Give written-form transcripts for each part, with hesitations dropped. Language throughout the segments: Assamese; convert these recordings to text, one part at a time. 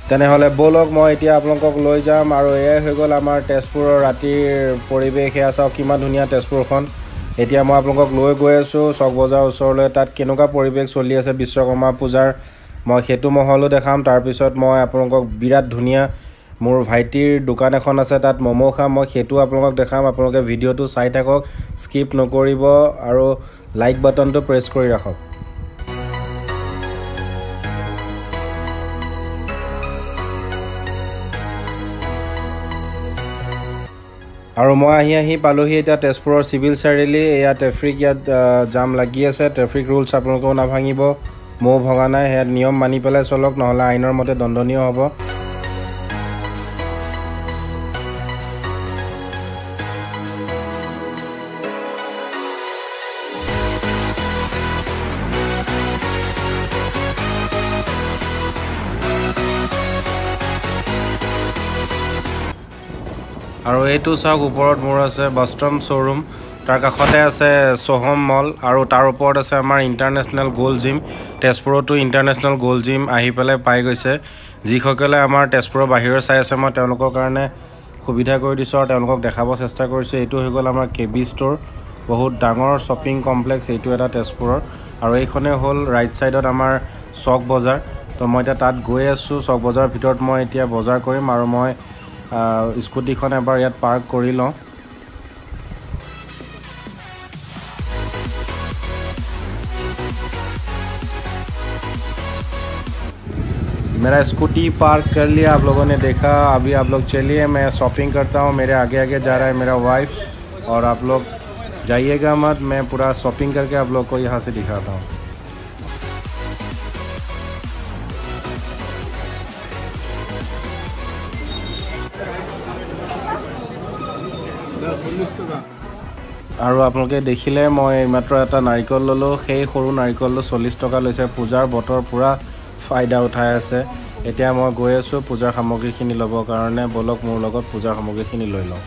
তেনেহ'লে ব'লক, মই এতিয়া আপোনালোকক লৈ যাম। আৰু এয়াই হৈ গ'ল আমাৰ তেজপুৰৰ ৰাতিৰ পৰিৱেশ। এয়া চাওক কিমান ধুনীয়া তেজপুৰখন। এতিয়া মই আপোনালোকক লৈ গৈ আছোঁ চক বজাৰৰ ওচৰলৈ। তাত কেনেকুৱা পৰিৱেশ চলি আছে বিশ্বকৰ্মা পূজাৰ, মই সেইটো মহলো দেখাম। তাৰপিছত মই আপোনালোকক বিৰাট ধুনীয়া মোৰ ভাইটিৰ দোকান এখন আছে, তাত ম'ম' খাম, মই সেইটো আপোনালোকক দেখাম। আপোনালোকে ভিডিঅ'টো চাই থাকক, স্কিপ নকৰিব আৰু লাইক বাটনটো প্ৰেছ কৰি ৰাখক। আৰু মই আহি আহি পালোহি এতিয়া তেজপুৰৰ চিভিল চাৰিআলি। এয়া ট্ৰেফিক ইয়াত জাম লাগি আছে। ট্ৰেফিক ৰুলছ আপোনালোকেও নাভাঙিব, ময়ো ভঙা নাই। সেয়াত নিয়ম মানি পেলাই চলক, নহ'লে আইনৰ মতে দণ্ডনীয় হ'ব। আৰু এইটো চাওক, ওপৰত মোৰ আছে বষ্টম শ্ব'ৰুম, তাৰ কাষতে আছে সোহম মল, আৰু তাৰ ওপৰত আছে আমাৰ ইণ্টাৰনেশ্যনেল গ'ল্ড জিম। তেজপুৰতো ইণ্টাৰনেশ্যনেল গ'ল্ড জিম আহি পেলাই পাই গৈছে। যিসকলে আমাৰ তেজপুৰৰ বাহিৰৰ চাই আছে, মই তেওঁলোকৰ কাৰণে সুবিধা কৰি দিছোঁ আৰু তেওঁলোকক দেখাব চেষ্টা কৰিছোঁ। এইটো হৈ গ'ল আমাৰ কে বি ষ্ট'ৰ, বহুত ডাঙৰ শ্বপিং কমপ্লেক্স এইটো এটা তেজপুৰৰ। আৰু এইখনে হ'ল ৰাইট ছাইডত আমাৰ চক বজাৰ। তো মই এতিয়া তাত গৈ আছোঁ। চক বজাৰৰ ভিতৰত মই এতিয়া বজাৰ কৰিম আৰু মই স্কুটিখন এবাৰ ইয়াত পাৰ্ক কৰি লওঁ। मेरा स्कूटी पार्क कर लिया, आप लोगों ने देखा। अभी आप लोग चलिए, मैं शॉपिंग करता हूँ। मेरे आगे आगे जा रहा है मेरा वाइफ, और आप लोग जाइएगा मत, मैं पूरा शॉपिंग करके आप लोग को यहाँ से दिखाता हूँ। আৰু আপোনালোকে দেখিলে মই এইমাত্ৰ এটা নাৰিকল ল'লোঁ। সেই সৰু নাৰিকলটো 40 টকা লৈছে। পূজাৰ বতৰ, পূৰা ফাইদা উঠাই আছে। এতিয়া মই গৈ আছোঁ পূজাৰ সামগ্ৰীখিনি ল'বৰ কাৰণে। ব'লক মোৰ লগত পূজাৰ সামগ্ৰীখিনি লৈ লওঁ।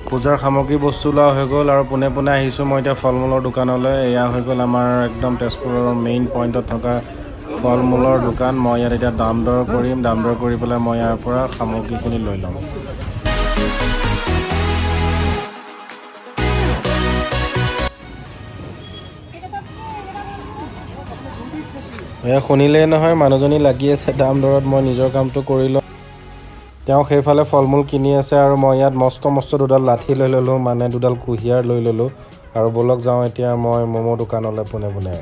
পূজাৰ সামগ্ৰী বস্তু লোৱা হৈ গ'ল আৰু পোনে পোনে আহিছোঁ মই এতিয়া ফল মূলৰ দোকানলৈ। এয়া হৈ গ'ল আমাৰ একদম তেজপুৰৰ মেইন পইণ্টত থকা ফল মূলৰ দোকান। মই ইয়াত এতিয়া দাম দৰ কৰিম। দাম দৰ কৰি পেলাই মই ইয়াৰ পৰা সামগ্ৰীখিনি লৈ ল'ম। এয়া শুনিলেই নহয়, মানুহজনী লাগি আছে দাম দৰত। মই নিজৰ কামটো কৰি লওঁ। তেওঁ সেইফালে ফল মূল কিনি আছে আৰু মই ইয়াত মস্ত মস্ত দুডাল লাঠি লৈ ল'লোঁ, মানে দুডাল কুঁহিয়াৰ লৈ ল'লোঁ। আৰু ব'লক যাওঁ এতিয়া মই ম'ম' দোকানলৈ পোনে পোনে।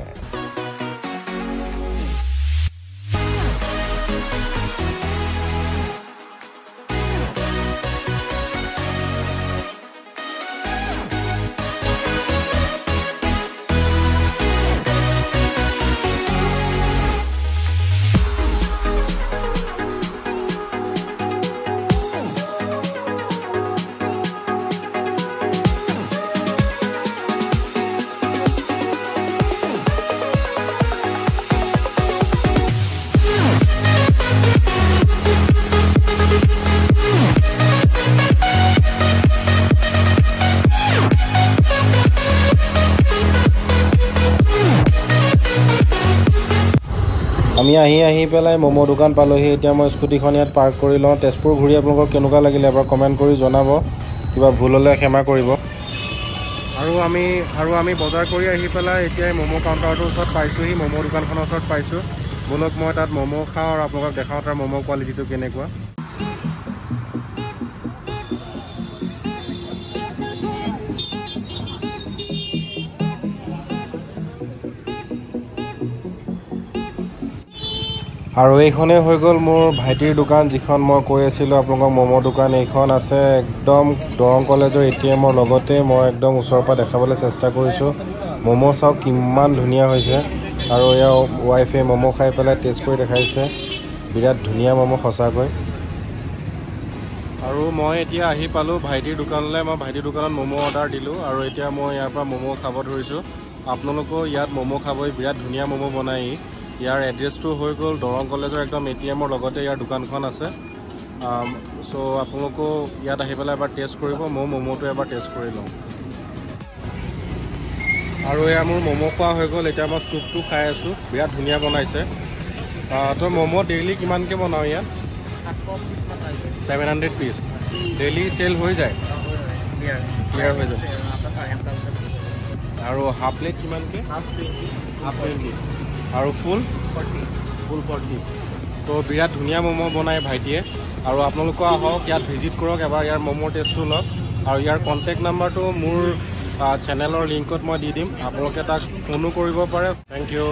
আমি আহি আহি পেলাই ম'ম' দোকান পালোহি। এতিয়া মই স্কুটিখন ইয়াত পাৰ্ক কৰি লওঁ। তেজপুৰ ঘূৰি আপোনালোকৰ কেনেকুৱা লাগিলে এবাৰ কমেণ্ট কৰি জনাব, কিবা ভুল হ'লে ক্ষমা কৰিব। আৰু আমি বজাৰ কৰি আহি পেলাই এতিয়া ম'ম' কাউণ্টাৰটোৰ ওচৰত পাইছোঁহি, ম'ম' দোকানখনৰ ওচৰত পাইছোঁ। ব'লক মই তাত ম'ম' খাওঁ আৰু আপোনালোকক দেখাওঁ তাৰ ম'ম' কোৱালিটিটো কেনেকুৱা। আৰু এইখনেই হৈ গ'ল মোৰ ভাইটিৰ দোকান, যিখন মই কৈ আছিলোঁ আপোনালোকক ম'ম' দোকান। এইখন আছে একদম দৰং কলেজৰ এটিএমৰ লগতে। মই একদম ওচৰৰ পৰা দেখাবলৈ চেষ্টা কৰিছোঁ। ম'ম' চাওক কিমান ধুনীয়া হৈছে। আৰু ইয়াৰ ৱাইফে ম'ম' খাই পেলাই টেষ্ট কৰি দেখাইছে। বিৰাট ধুনীয়া ম'ম' সঁচাকৈ। আৰু মই এতিয়া আহি পালোঁ ভাইটিৰ দোকানলৈ। মই ভাইটিৰ দোকানত ম'ম' অৰ্ডাৰ দিলোঁ আৰু এতিয়া মই ইয়াৰ পৰা ম'ম' খাব ধৰিছোঁ। আপোনালোকেও ইয়াত ম'ম' খাবই, বিৰাট ধুনীয়া ম'ম' বনায়। ইয়াৰ এড্ৰেছটো হৈ গ'ল দৰং কলেজৰ একদম ATMৰ লগতে ইয়াৰ দোকানখন আছে। চ' আপোনালোকেও ইয়াত আহি পেলাই এবাৰ টেষ্ট কৰিব। ময়ো ম'ম'টো এবাৰ টেষ্ট কৰি লওঁ। আৰু এয়া মোৰ ম'ম' খোৱা হৈ গ'ল। এতিয়া মই চুপটো খাই আছোঁ, বিৰাট ধুনীয়া বনাইছে। তই ম'ম' ডেইলি কিমানকৈ বনাওঁ ইয়াত? 700 পিচ ডেইলি চেল হৈ যায়, ক্লিয়াৰ হৈ যায়। আৰু হাফ প্লেট কিমানকৈ? হাফ 20 আৰু ফুল 40। তো বিৰাট ধুনীয়া ম'ম' বনায় ভাইটিয়ে। আৰু আপোনালোকেও আহক, ইয়াত ভিজিট কৰক এবাৰ, ইয়াৰ ম'মৰ টেষ্টটো লওক। আৰু ইয়াৰ কণ্টেক্ট নাম্বাৰটো মোৰ চেনেলৰ লিংকত মই দি দিম, আপোনালোকে তাক ফোনো কৰিব পাৰে। Thank you.